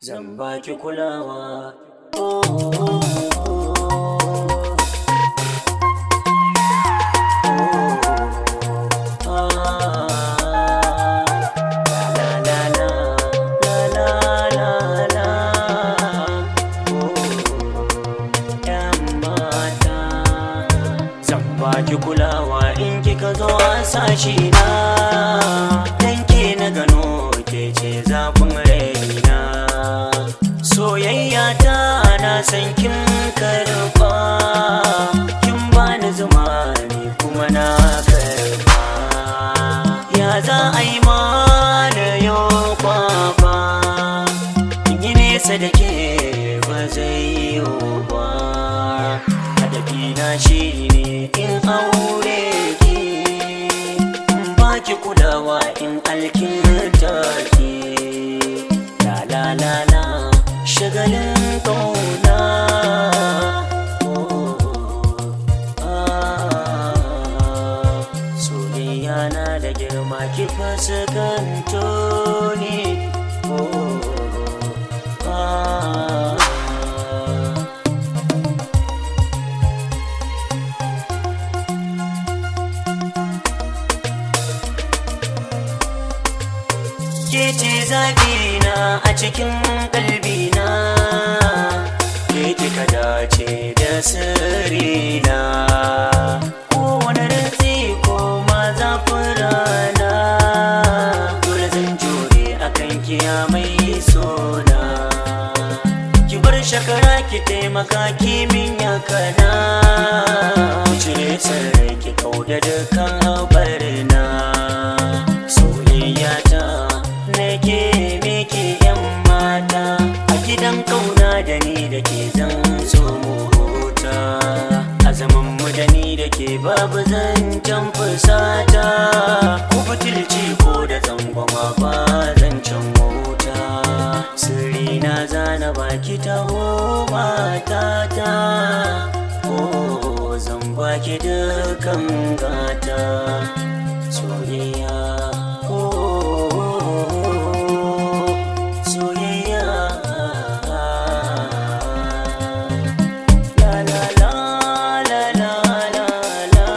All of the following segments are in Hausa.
Zan baki kulawa. Oh, oh, oh. Ah, la la la la la la la. Oh, 'yan mata. Zan baki kulawa in kika zo a sashi na. Dan ke na gano, ke ce zafin raina. Soyayya ta na san kin karɓa. Kin bani zuma, ni kuma na karɓa. Ya za a yi mana yau kwaba? In yi nesa da ke ba zai yiwu ba. Hadafina shi ne in aure ki, in baki kulawa, in alkinta ki. La la la la, shagalin ƙauna. Oh, ah, soyayya na da girma, ki fuskanto ni. Oh, ah. Ke ce zaɓina a cikin kalbina, ke kika dace da sirrina. Kowane rantsi ko ma zafin rana, dole zan jure akan kiya mai sona. Ki bar shakara, ki taimaka ki min yakana. Ki cire sarrai, ki kauda dukkan barna. Soyayya ta nake miki, yan mata. A gidan kauna da ni da ke zan so mu huta. A zaman mu da ni da ke babu zancen fusata, ko butulci ko da tsangwama, ba zancen wuta. Sirri na zana baki, taho matata. Oh, zan baki dukan gata. Soyayya, oh, soyayya. La la la la la la la.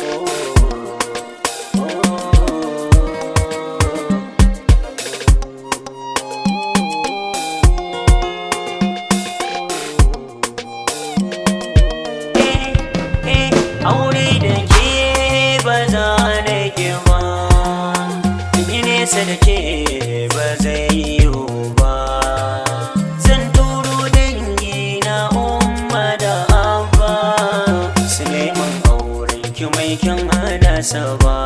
Oh, oh. Eh, eh, aure da ke ba za na ki ba. In yi nesa da ke ba zai yiwu ba. Zan turo dangi na, umma da abba, su neman auren ki mai kyan hana ba.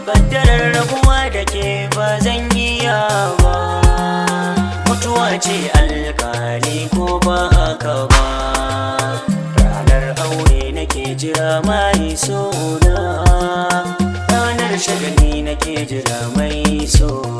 Kaddarar rabuwa da ke ba zan iya ba. Mutuwa ce alkali, ko ba haka ba? Ranar aure nake jira mai sona. Ranar shagali nake jira mai sona.